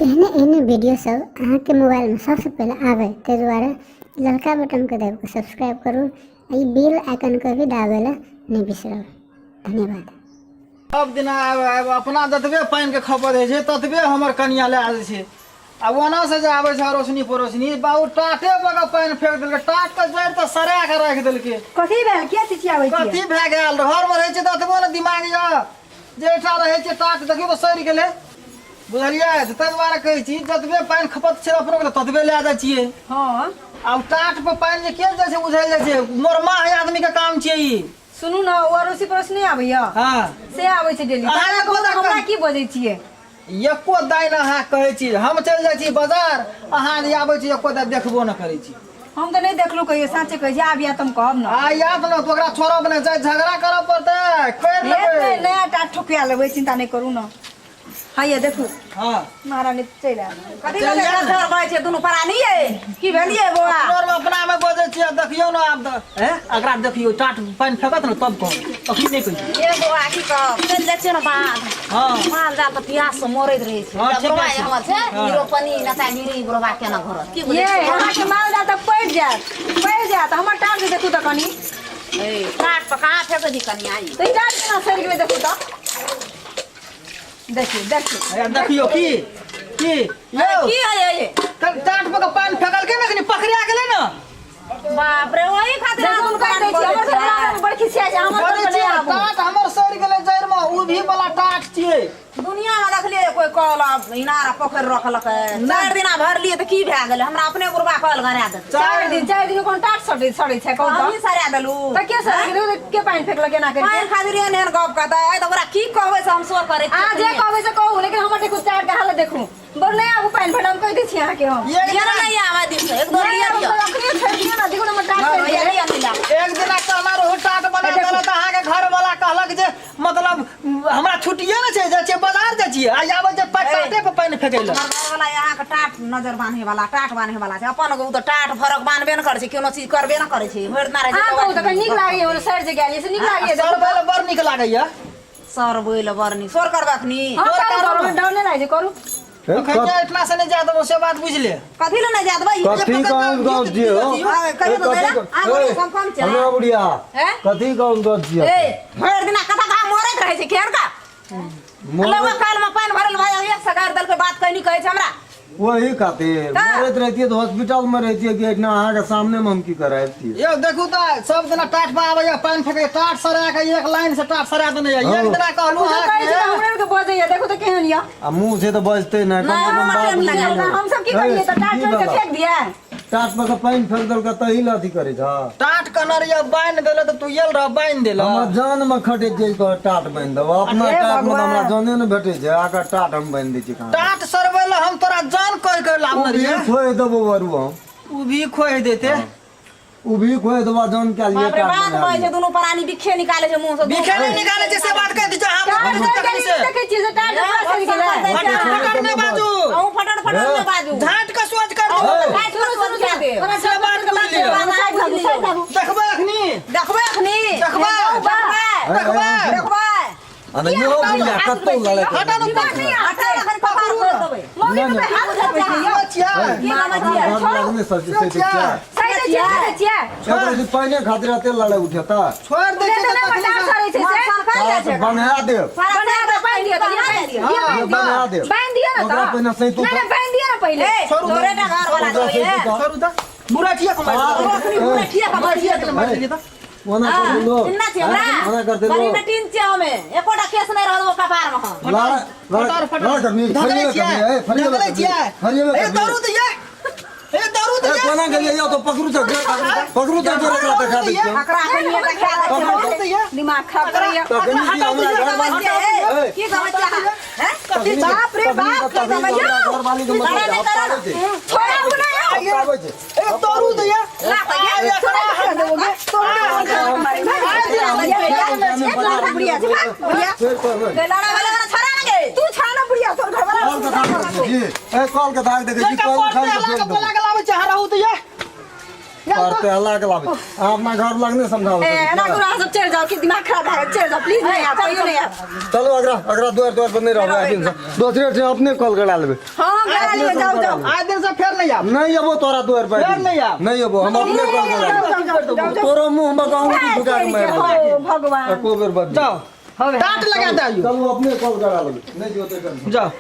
एहने एहने वीडियो सब अहाँके मोबाइलमे सबसँ पहिले आबै, ताहि दुआरे ललका बटनके दाबि कऽ सब्सक्राइब करू आ ई बेल आइकनके भी दाबै लए नहि बिसरब। धन्यवाद। सब दिना आबि आबि अपना जतबे पानिके खपत होइ छै ततबे हमर कनिया लए जाइ छै। आ ओना से जे आबै छै अड़ोसनी पड़ोसनी बाबू टाटे पर के पानि फेंक देलकै, टाट के जड़ि तऽ सड़ा के राखि देलकै। कथी भेल, किया चिचियाबै छियै? कथी भए गेल, घरमे रहै छै तऽ एतबो ने दिमाग यऽ जे एकटा रहै छै टाट देखियौ तऽ सड़ि गेलै, बुझलियै? तऽ ताहि दुआरे कहै छी जतबे पानि खपत छै अपनो के ततबे लए जाइ छियै। हँ। आब टाट पर पानि जे किया जाइ छै बुझल जाइ छै, मोरमा है आदमी के काम छियै ई। सुनू ने, ओ अड़ोसी पड़ोसी नहि आबैया? हँ। से आबै छै डेली। अहाँ एको दा हमरा की बजै छियै? एको दाइन अहाँ कहै छी हम चलि जाइ छी बाजार, अहाँ जे आबै छी एको दाइ देखबो नहि करै छी। हम तऽ नहि देखलहुँ कहियो, साँचे कहै छी। आब या तऽ हम कहब ने। आ याद ने तऽ ओकरा छोड़ब नहि, जाय झगड़ा करऽ पड़तै, कर हेतै, लेबै। नया टाट ठोकिया लेबै, चिन्ता नहि करू ने। हैया देखू। हँ। महारानी चलि आयल। कथी चलि लऽ आयल। घर बजै छै दुनू प्राणी यै? की भेलियै बौआ? अपनो अपना मे बजै छियै, देखियौ ने आब तऽ। ए एकरा देखियौ टाट पानि फेकत ने तब कहब, अखनी नहि कहै। ए बौआ की कहब, चलि जाइ छियै ने बाध। हँ। माल जाल तऽ प्यास से मरैत रहै छै। हँ, ठीक बुढ़वा छै। जे हमर छै, हँ। ई रोपनी नचा गिरी बुढ़वा केना घरत? की बुझै ये, छियै? अहाँके माल जाल तऽ पड़ि जायत, पड़ि जायत। हमर टाट जे देखू तऽ कनी। ए, टाट पर कहाँ फेकै छी कनिया ई? तऽ ई टाट केना सड़ि गेलै देखू तऽ। देखियौ, देखियौ। अरे देखियौ की की यौ। की है ये? टाट पर के पानि फेकलकै ने, कनी पकड़ा गेलै ने। बाप रे, ओही खातिर देखू, हम कहि दै छी, हमर घर वाला बड़ खिसिया छै, हमर घर बजै पर नहि छियै, आबू। टाट हमर सड़ि गेलै जड़ि मे, उ भी वाला टाट छियै। दुनिया में देखलियै कोई कल इनार आ पोखरि रखलकै, 4 दिना भरलियै तऽ की भए गेलै? हमरा अपने बुढ़बा कल गरा देतै। 4 दिन, 4 दिन कोन टाट सड़ै सड़ै छै कहू हमही तऽ? सड़ा देलू। तऽ के सड़ै गेलै? के पानि फेकलक एना करि? पानि खातिर एहन एहन गप कहतै तऽ ओकरा की कहबै से हम शोर करै अहाँ जे कहबै से कहू, लेकिन हमर देखू टाट के हालत देखू। बड़ नहि आबू पानि भरऽ, हम कहि दै छी अहाँके हम। एक दिना दिना नहि आबै दिस, एक दो नहि लिअ आबू दिअ। तऽ अखने छोड़ि दियौ ने, देखू ने हमर टाट सड़ि गेलै। लिअ लिअ। एक दिना कहना रहू टाट बना देलक तऽ अहाँके घर वाला कहलक जे मतलब हमरा छुट्टिए ने छै, जाइ छियै बाजार जाइ छियै आ आबै छै टाटे पर पानि फेकै लए। हमर घरवाला अहाँके टाट नजर बान्हे वाला, टाट बान्हे वाला छै अपन। ओ तऽ टाट फरक बान्हबे ने करै छै, कोनो चीज करबे ने करै छै, भरि दिना रहै छै। अहाँ कहू तऽ नीक लागैया? ओ सड़ि जे गेल से नीक लागैया? सर देखू। बड़ नीक लागैया। सर बोल बड़ नीक सोर करबै अखनी। हँ, करू, करू, डर नहि लागै छै, करू। अखन एहिठिना से नहि जा देबो से बात बुझि ले। कथी लए नहि जा देबै? कथी गाँव गाँव छियै हो? हाँ, कहियो तऽ कथी देला। अहाँ बोलियौ, कम कम छै। हमरा बुढ़िया हैं? कथी गाँव गाँव छियै? ए भरि दिना कथा कथा मरैत रहै छै केहन का लोग काल में पानि भरल भाई एक सगार देलकै, बात कहनी कहै छै हमरा। वही खातिर तऽ? मरैत रहितियै तऽ हॉस्पिटल में रहितियै कि एहिठिना अहाँके सामने में हम की कराबितियै? यौ देखू तऽ सब दिना टाट पर आबैया पानि फेकै, टाट सरा के एक लाइन से टाट सरा देने यऽ। एक दिना कहलहुँ ओ जे कहै छै तऽ अहाँके हमरे आरके बजैया, देखू तऽ केहन यऽ। आ मुँह छै तऽ बजतै नहि, कम से कम नहि, बात हमरा बुझियौ। नहि। हमसब की करियै तऽ टाट की तोड़ि कऽ बाबा? फेंक दियै? टाट पर के पानि फेंक देलकै तही लए अथी करै छह? टाट कनर यऽ बान्हि देलक तऽ तू येल रह बान्हि देलक। हमरा जान में खटै छै तोहर टाट बान्हि देबह। अपना हे टाट में तऽ हमरा भगवान। जाने ने भेटै छै, आकर टाट हम बान्हि दै छियै कहाँ? टाट सरबै लए हम तोरा जान कहि के उ लाबने भी रहियै। खोहि देबो बरू हम। उ भी खोहि देते। उ भी खोहि देबो जान के लिए बाप रे टाट बात बना बजै छै लिअ। दुनू प्राणी बिखे निकाले छै मुंह से। बिखे नहि निकालै छै से बात कहि दै छै अहाँ। टाट सड़ि गेलै, ई देखै छियै जे टाट पूरा सड़ि गेलै। फटर फटर नहि बाजू। अहूँ फटर फटर नहि बाजू। झाँट के सोच कर दू। सुनू, सुनू, सुनू। से बात बुझि लिअ। साइड भागू, साइड भागू। देखबै अखनी। देखबै अखनी। देखबै। देखबै। देखबै। देखबै। आ नहि यौ बुढ़िया कतौ लड़ाइ करै हटा छै। ने। हटा अखन कपार खोलि देबै। मम्मी के हाथ उठबै छै यौ। छियै। की नाम छियै? घर लगने सब से छियै। साइड छियै, साइड छियै। एकरा जे पानि खातिर एते लड़ाइ उठेता? छोड़ि दै से छियै तऽ तऽ नहि तखनी टाट सड़ै छै मन से। सनकाइ जाइ छै। बन्हा देब। बना दे, बान्हि दिअ तऽ, बान्हि दिअ। ये बन्हा देब। बान्हि दिअ ने ओकरा तऽ। पहिने सैतू। नहि नहि, बान्हि दिअ ने पहिले। ए, तोरे टा घर वाला ओकरा छौ ये। सैतू तऽ। छोड़ू तऽ बुढ़ा कमाइ। अखनी पूरा ठिया का बुढ़ा के मारि देलियै तऽ ओना कर लो। चिन्ना छी हमरा। ओना कर बड़ी देलो। नटीन छियै हमे, एकोटा केस नहि रहल ओ कपार मे हम। लड़ाइ फटर फटर लड़ाइ करनी धकलै फरिएबे छियै, करनी ए फरिएबे धकलै करनी छियै। फरिएबे ए करनी। दारू दियै, ए दारू ए दियै। कोना गेलियै यौ? तऽ पकड़ू तऽ, पकड़ू तऽ, जोर एकरा देखा दै छियै। एकरा अखनिये देखा दै छियै। दारू दियै। दिमाग खराब करैया। तखनी की हमरा घरवाली ए की कहै छियै अहाँ? हैं? तखनी बाप रे बाप, की तखनी कहै छियै? हमरा घरवाली के मतलब लड़ाइ नहि हफ्ता करऽ। छै। छोड़ू ने यौ। हफ्ता छै। ए दारू दियै। ला तऽ ये। फेर कहबै। लड़ाइ वाला छोड़ा ने गे। तू छा ना बुढ़िया, तोर घरवाला। कल के दाग देखै छी, ए कल के दाग देखै छी, जेका कल पड़तै उखाड़ि के अल्लाह के फेंक बोला देबै। के लाबै छै, हँ रहू दियै। पर हल्ला के लाबै अहाँ अपना घर लग नहि समझाबै ए एना करू अहाँ सब चलि जाउ कि दिमाग खराब भए गेल चलि जाउ प्लीज नहि आब कहियो नहि आब चलू अगरा अगरा दुआर दुआर पर नहि रहबै आइ दिनसँ दोसरे ठाम अपने कॉल करा लेबै हँ गरा लिअ जाउ जाउ आइ दिन से फेर नहीं आब नहीं अबो तोरा दुआर पर फेर नहीं आब। नहीं अबो हम अपने कॉल करा लेबै जाउ जाउ जाउ जाउ तोरो मुंह में कहूँ कि ढुका के मारि देबै। ओ भगवान एको बेर बदली जाओ टाट लगा दे आइयो चलू अपने कॉल करा लेबै नहीं जोते कर जाओ।